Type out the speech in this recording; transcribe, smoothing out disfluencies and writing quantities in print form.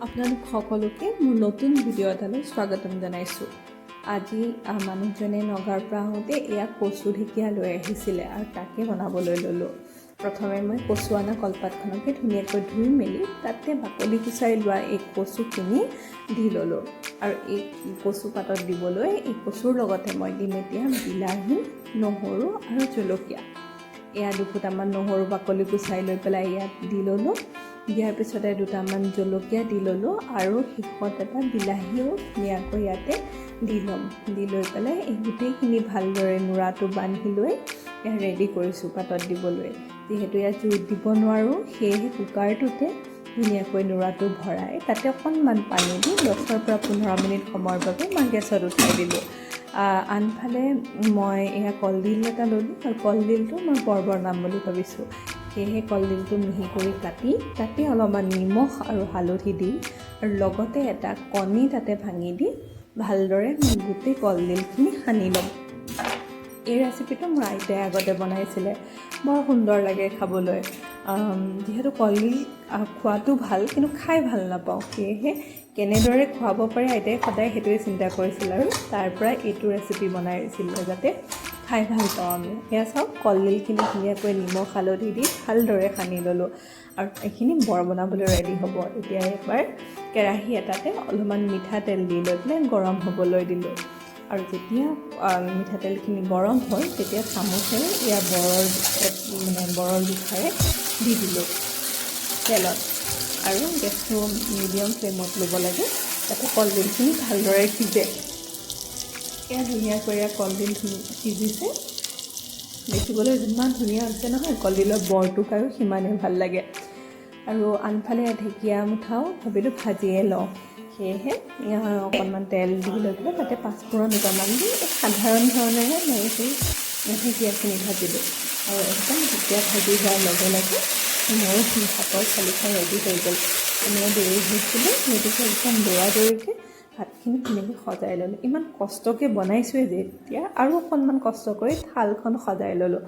আপোনালোক সকলোকে মোৰ নতুন ভিডিঅ' এটালৈ স্বাগতম জনাইছোঁ। আজি মানুহজনে নগাঁৱৰ পৰা আহোঁতে এয়া কচু ঢেকীয়া লৈ আহিছিলে আৰু তাকে বনাবলৈ ল'লোঁ। প্ৰথমে মই কচু অনা কলপাতখনকে ধুনীয়াকৈ ধুই মেলি তাতে বাকলি গুচাই লোৱা এই কচুখিনি দি ল'লোঁ। আৰু এই কচু পাতত দিবলৈ এই কচুৰ লগতে মই দিম এতিয়া বিলাহী, নহৰু আৰু জলকীয়া। এয়া দুফুটামান নহৰু বাকলি গুচাই লৈ পেলাই ইয়াত দি ল'লোঁ। দিয়াৰ পিছতে দুটামান জলকীয়া দি ল'লোঁ আৰু শেষত এটা বিলাহীও ধুনীয়াকৈ ইয়াতে দি ল'ম। দি লৈ পেলাই এই গোটেইখিনি ভালদৰে নুৰাটো বান্ধি লৈ ইয়াত ৰেডি কৰিছোঁ পাতত দিবলৈ। যিহেতু ইয়াত জুইত দিব নোৱাৰোঁ, সেয়েহে কুকাৰটোতে ধুনীয়াকৈ নুৰাটো ভৰাই তাতে অকণমান পানী দি 10ৰ পৰা 15 মিনিট সময়ৰ বাবে মই গেছত উঠাই দিলোঁ। আনফালে মই এয়া কলডিল এটা ল'লোঁ আৰু কলডিলটো মই বৰ বনাম বুলি ভাবিছোঁ। সেয়েহে কলডিলটো মিহি কৰি কাটি তাতে অলপমান নিমখ আৰু হালধি দি আৰু লগতে এটা কণী তাতে ভাঙি দি ভালদৰে মই গোটেই কলডিলখিনি সানি ল'ম। এই ৰেচিপিটো মোৰ আইতাই আগতে বনাইছিলে, বৰ সুন্দৰ লাগে খাবলৈ। যিহেতু কলডিল খোৱাটো ভাল, কিন্তু খাই ভাল নাপাওঁ, সেয়েহে কেনেদৰে খুৱাব পাৰি আইতাই সদায় সেইটোৱে চিন্তা কৰিছিল আৰু তাৰ পৰা এইটো ৰেচিপি বনাইছিলে যাতে খাই ভাল পাওঁ আমি। এয়া চাওক, কলডিলখিনি ধুনীয়াকৈ নিমখ হালধি দি ভালদৰে সানি ল'লোঁ আৰু এইখিনি বৰ বনাবলৈ ৰেডি হ'ব। এতিয়া এবাৰ কেৰাহী এটাতে অলপমান মিঠাতেল দি লৈ পেলাই গৰম হ'বলৈ দিলোঁ আৰু যেতিয়া মিঠাতেলখিনি গৰম হ'ল, তেতিয়া চামুচেৰে ইয়াৰ বৰৰ, মানে বৰৰ জোখাৰে দি দিলোঁ তেলত। আৰু গেছটো মিডিয়াম ফ্লেমত ল'ব লাগে যাতে কলডিলখিনি ভালদৰে সিজে। এয়া ধুনীয়াকৈ এয়া কলডিলখিনি সিজিছে। দেখিবলৈ যিমান ধুনীয়া হৈছে নহয়, কলডিলৰ বৰটো খায়ো সিমানেই ভাল লাগে। আৰু আনফালে ঢেকীয়া মুঠাও ভাবিলোঁ ভাজিয়ে লওঁ। সেয়েহে অকণমান তেল দি লৈ পেলাই তাতে পাঁচফোৰণ দুটামান দি এই সাধাৰণ ধৰণেৰে মই সেই ঢেকীয়াখিনি ভাজিলোঁ। আৰু একদম ঢেকীয়া ভাজি হোৱাৰ লগে লগে মোৰ ভাতৰ থালিখন ৰেডি হৈ গ'ল। এনেও দেৰি হৈছিলে, গতিকে একদম দৌৰা দৌৰিকৈ ভাতখিনি ধুনীয়াকৈ সজাই ল'লোঁ। ইমান কষ্টকৈ বনাইছোঁৱেই যেতিয়া আৰু অকণমান কষ্ট কৰি থালখন সজাই ল'লোঁ।